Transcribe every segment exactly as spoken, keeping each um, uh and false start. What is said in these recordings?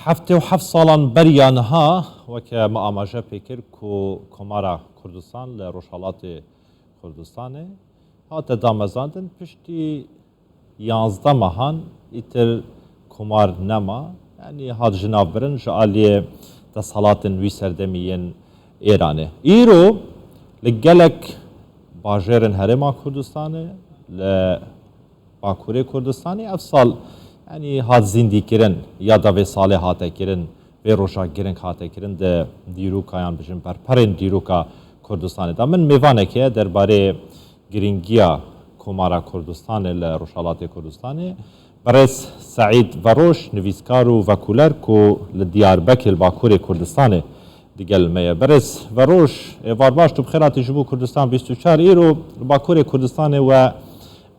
Heftê û heft salan beriya niha, weke me amaje pê kir ku Komara Kurdistan li Rojhelatê Kurdistanê hate damezandin, piştî yanzdeh mehan îtir komar nema, yanî hat jinavbirin ji aliyê desthilatên wî serdemî yên Êranê. Îro li gelek bajêrên Herêma Kurdistanê, li Bakurê Kurdistanê ev sal, yanî hat zîndîkirin ya da vê salê hate kirin, vê roja girîng hate kirin di dîroka yan bijin berperên dîroka Kurdistanê de. Min mêvanek heye derbarê girîngiya Komara Kurdistanê li Rojhelatê Kurdistanê. Berêz Seîd Veroj, nivîskar û vekuler ku li Diyarbekir li Bakurê Kurdistanê digel me ye. Berêz Veroj, êvar baş, tu bi xêr hatî ji bo Kurdistan bîst û çar. Îro li Bakurê Kurdistanê we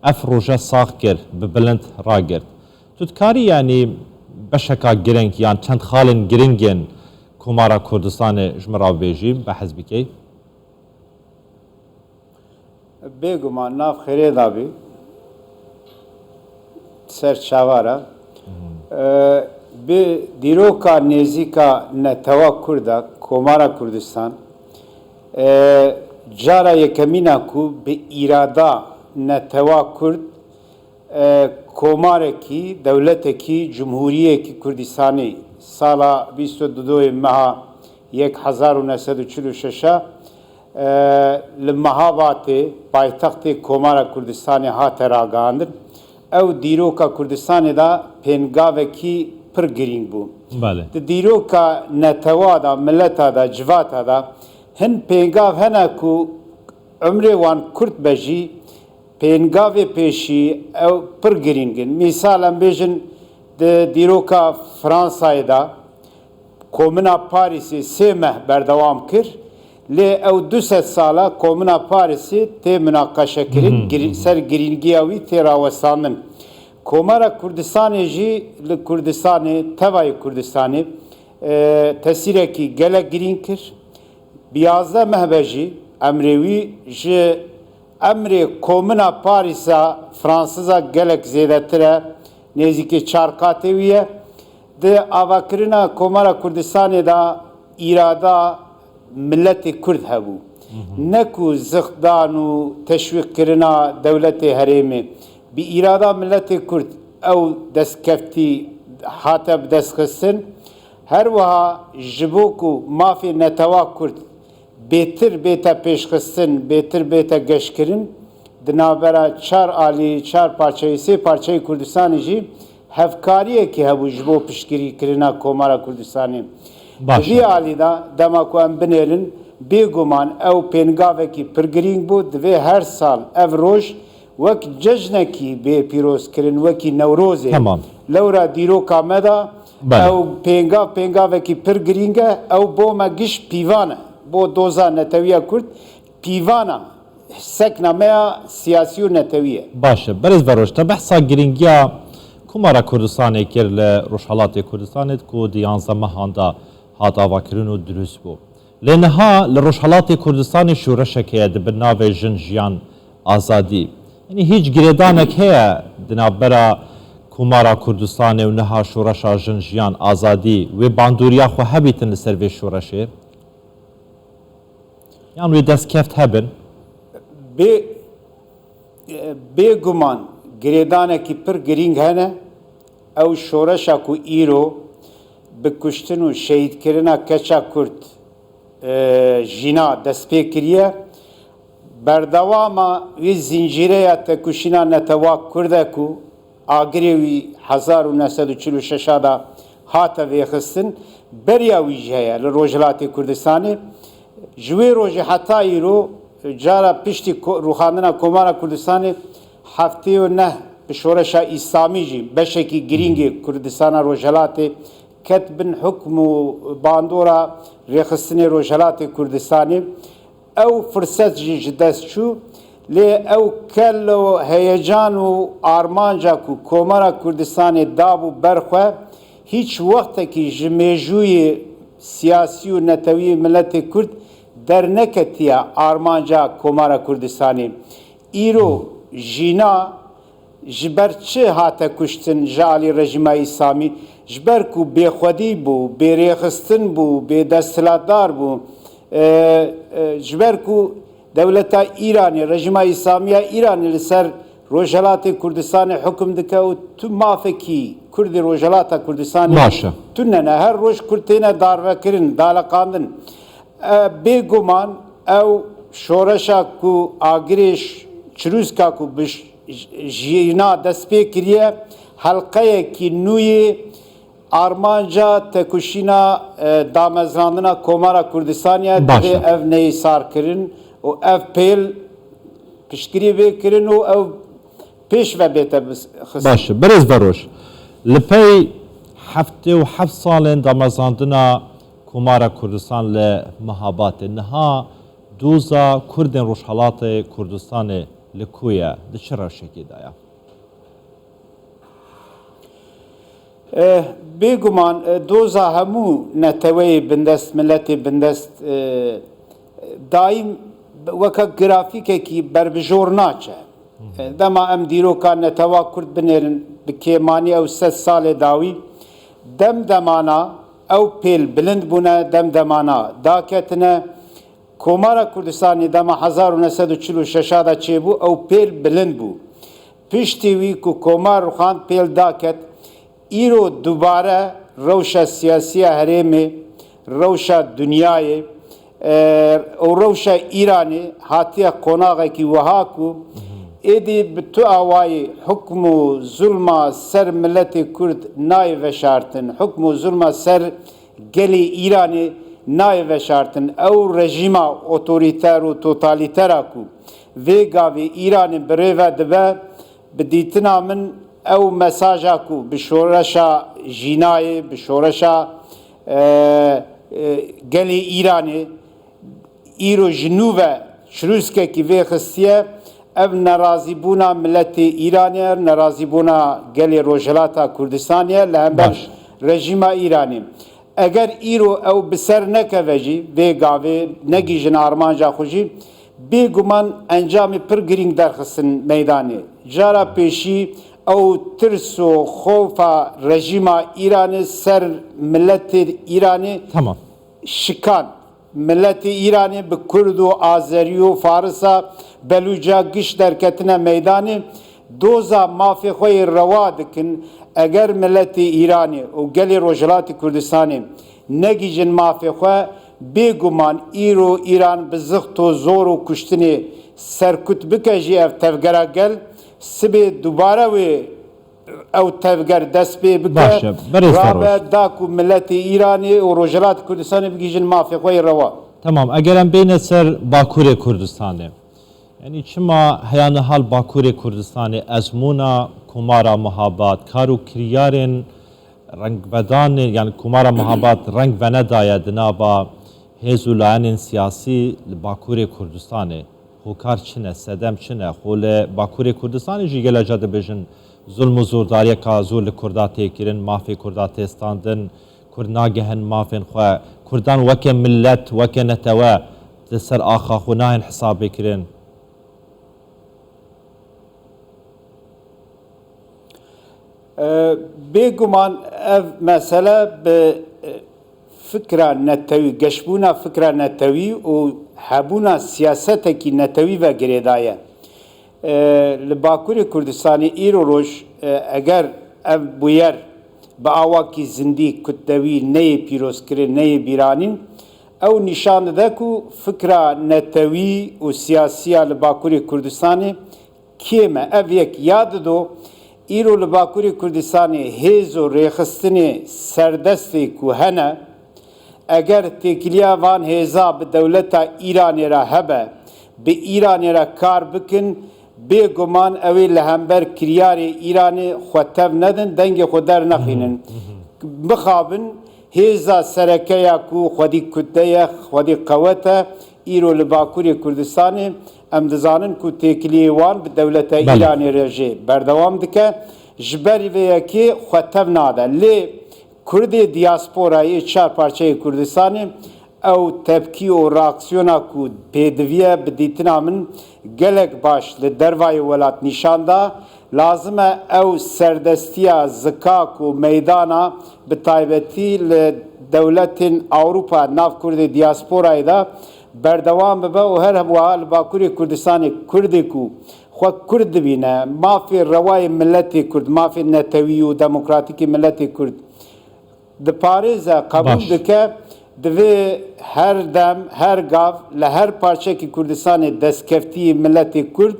ev roje sax kir, bi bilind ragirt. Tu dikarî, yanî beşeka girîng yan çend xalên girîng yên Komara Kurdistanê ji min re bibêjî, behs bikey? Bêguman nav xêrê de bî. Ser çavar e. Ee, bi dîroka nêzîka netewa Kurd a, Komara Kurdistan, ee, cara yekemîn a ku bi îrada netewa Kurd, ee, komarekî, dewletekî, cumhuriyekî Kurdistanê sala bîst û du meha yek hezar û neh sed û çil û şeş a, e, li Mehabatê, paytextê Komara Kurdistanê hate ragihandin. Ew dîroka Kurdistanê de pêngavekî pir girîng bû. Belê. Di dîroka netewa de, mileta de, civata de hin pêngav hene ku umrê wan kurt be jî, pêngavê pêşî ew pir girîng in. Mîsal em bêjin, di dîroka Fransayê de, Komina Parîsê sê meh berdewam kir, lê ew du sed sal e Komina Parîsê tê minaqeşekirin, Hı hı, girî-, hı hı. ser girîngiya wî tê rawestandin. Komara Kurdistanê jî li Kurdistanê, tevayê Kurdistanê, e, tesîrekî gelek girîng kir. Bi yazdeh meh be jî emrê wî ji emrê Komina Parîsa Fransiza gelek zêdetir e, nêzîkî çar qatê wî ye. Di avakirina Komara Kurdistanê de îrada miletê Kurd hebû. Hı hı. Ne ku zixdan û teşwîqkirina dewletê herêmê. Bi îrada miletê Kurd ew destkeftî hate bidestxistin. Her wiha ji bo ku mafê netewa Kurd bêtir bête pêşxistin, bêtir bête geşkirin, di navbera çar alî, çar parçeyê, sê parçeyê Kurdistanê jî hevkariyekî hebû ji bo piştgirîkirina Komara Kurdistanê. Baş e. Di vî alî de, dema ku em binêrin, bêguman ew pêngavekî pir girîng bû, divê her sal ev roj wek cejnekî bê pîrozkirin, wekî Newrozê. Tamam. Lewra dîroka me de Belê. ew pêngav, pêngavekî pir girîng e, ew bo me giş pîvan e, bo doza netewiya Kurd, pîvana sekna me ya siyasî û netewî ye. Baş e. Berêz Veroj, te behsa girîngiya Komara Kurdistanê kir li Rojhelatê Kurdistanê ku di yanzdeh mehan de hat avakirin û dirust bû. Lê niha li Rojhelatê Kurdistanê şoreşek heye di bin navê Jin, Jiyan, Azadî. Yanî hîç girêdanek heye di navbera Komara Kurdistanê û niha şoreşa Jin, Jiyan, Azadî, wê bandoriya xwe hebîtin li ser vê şoreşê? Yan wê destkeft hebin? Bê, bêguman girêdanekî pir girîng hene. Ew şoreşa ku îro bi kuştin û şehîdkirina keça Kurd, e, jîna dest pê kiriye, berdewama wî zincîreya tekoşîna netewa Kurd e ku agirê wî hezar û neh sed û çil û şeş a de hate vêxistin, beriya wî jî heye li Rojhilatê Kurdistanê. Ji wê rojê heta îro, cara piştî ko-, rûxandina Komara Kurdistanê heftê û neh bi şoreşa Îslamî jî beşekî girîngê Kurdistana Rojhilatê ket bin hukm û bandora rêxistinê Rojhilatê Kurdistanê. Ew firset jî ji dest çû, lê ew kel û heyecan û armanca ku Komara Kurdistanê dabû ber xwe, hîç wextekî ji mêjûyê siyasî û netewî yê miletê Kurd derneketiye armanca Komara Kurdistanê. Îro jîna ji ber çi hate kuştin ji alî rejîma Îslamî? Ji ber ku bêxwedî bû, bêrêxistin bû, bêdesthilatdar bû, e, e, ji ber ku dewleta Îranê, rejîma Îslamî ya Îranê li ser Rojhelatê Kurdistanê hukm dike û tu mafekî Kurdê Rojhelata Kurdistanê Baş e. tune ne. Her roj Kurd têne darvekirin, daleqandin. E, bêguman ew şoreşa ku agirê ş-, çirûska ku bi ş-, j-, jîna dest pê kiriye, helqeyekî nû yê armanca tekoşîna, e, damezrandina Komara Kurdistanê ye. Baş e. Divê ev neyê sarkirin û ev pêl piştgirî vê kirin û ew pêş ve bête bis-, xistin. Baş e. Birêz Veroş, li pey heftê û heft salên damezrandina Komara Kurdistan li Mehabatê, niha doza Kurdên Rojhelatê Kurdistanê li ku ye, di çi rewşekê de ye? Eh, bêguman, eh, doza hemû neteweyê bindest, miletê bindest, eh, daîm weke grafîkekî berbijor naçe. Eh, dema em dîroka netewa Kurd binêrin, bi kêmanî ew sed salê dawî, dem demana ew pêl bilind bûne, dem demana daketine. Komara Kurdistanê dema hezar û neh sed û çil û şeş de çêbû, ew pêl bilind bû. Piştî wî ku komar rûxand, pêl daket, îro dubare rewşa siyasî ya herêmê, rewşa dinyayê, e, û rewşa Îranê hatiye qonaxekî wiha ku êdî bi tu awayî hukm û zulma ser miletê Kurd nayê veşartin, hukm û zulma ser gelê Îranê nayê veşartin. Ew rejîma otorîter û totalîtera ku vê gavê Îranê bi rê ve dibe, bi dîtina min ew mesaja ku bi şoreşa jînayê, bi şoreşa, e, e, gelê Îranê, îro ji nû ve çirûskekî vê xistiye, ev nerazîbûna miletê Îranê ye, nerazîbûna gelê Rojhilata Kurdistanê ye li hember Baş. rejîma Îranê. Eger îro ew bi ser nekeve jî, vê gavê negihîjin armanca xwe jî, bêguman encamê pir girîng derxistin meydanê. Cara pêşî ew tirs û xofa rejîma Îranê ser miletê Îranê Tamam. şikan. Miletê Îranê bi Kurd û Azerî û Farisa, Belûca giş derketine meydanê, doza mafê xwe yê rewa dikin. Eger miletê Îranê û gelê Rojhilatê Kurdistanê negihîjin mafê xwe, bêguman îro Îran bi zixt û zor û kuştinê serkut bike jî ev tevgera gel, sibê dubare wê ew tevger dest pê bike, Baş e, berêz rabe Feroş. da ku miletê Îranê û Rojhilatê Kurdistanê bigihîjin mafê xwe yê rewa. Tamam, eger em bêne ser Bakurê Kurdistanê. Yanî çima heya niha li Bakurê Kurdistanê ezmûna Komara Mihabat, kar û kiryarên rengvedanê, yanî Komara Mihabat reng venedaye di nava hêz û layenên siyasî li Bakurê Kurdistanê? Hokar çi ne, sedem çi ne? Xwe li Bakurê Kurdistanê jî gelek ca dibêjin, zulm û zordariyeka zor li Kurda tê kirin, mafê Kurda tê standin, Kurd nagihin mafên xwe, Kurdan weke milet, weke netewe di ser axa xwe nayên hesabê kirin. E, bêguman ev mesele bi, e, fikra netewî, geşbûna fikra netewî û hebûna siyasetekî netewî ve girêdaye. E, li Bakurê Kurdistanê îro roj, e, eger ev bûyer bi awakî zindî, kutlewî neyê pîrozkirin, neyê bîranîn, ew nîşan dide ku fikra netewî û siyasî ya li Bakurê Kurdistanê kêm e. Ev yek. Ya dido, îro li Bakurê Kurdistanê hêz û rêxistinê serdestê ku hene, eger têkiliya van hêza bi dewleta Îranê re hebe, bi Îranê re kar bikin, bêguman ew ê li hember kiryarê Îranê xwe tev nedin, dengê xwe dernexînin. Mixabin, hêza sereke ya ku xwedî kutle ye, xwedî qewet e, îro li Bakurê Kurdistanê, em dizanin ku têkiliyê wan bi dewleta Belê. Îranê re jî berdewam dike. Ji ber vê yekê xwe tev nade. Lê Kurdê diyasporayê çar parçeyê Kurdistanê ew tepkî û reaksiyona ku pêdiviye bi dîtina min gelek baş li dervayê welat nîşan da. Lazim e ew serdestiya zikak û meydana, bi taybetî li dewletên Ewropa, nav Kurdê diasporayê de berdewam bibe û her wiha li Bakurê Kurdistanê Kurdê ku xwe Kurd dibîne, mafê rewayê miletê Kurd, mafê netewî û demokratîkê miletê Kurd diparêze, qebûl Baş. dike, divê her dem, her gav li her parçekî Kurdistanê destkeftiyê miletê Kurd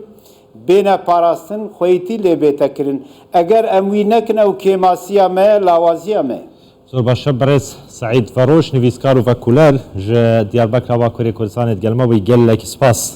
bêne parastin, xweyîtî lê bête kirin. Eger em wî nekin, ew kêmasiya me ye, lawaziya me ye. Zor baş e, birêz Seîd Veroş, nivîskar û vekuler ji Diyarbekira Bakurê Kurdistanê, digel me bûyî, gelek spas.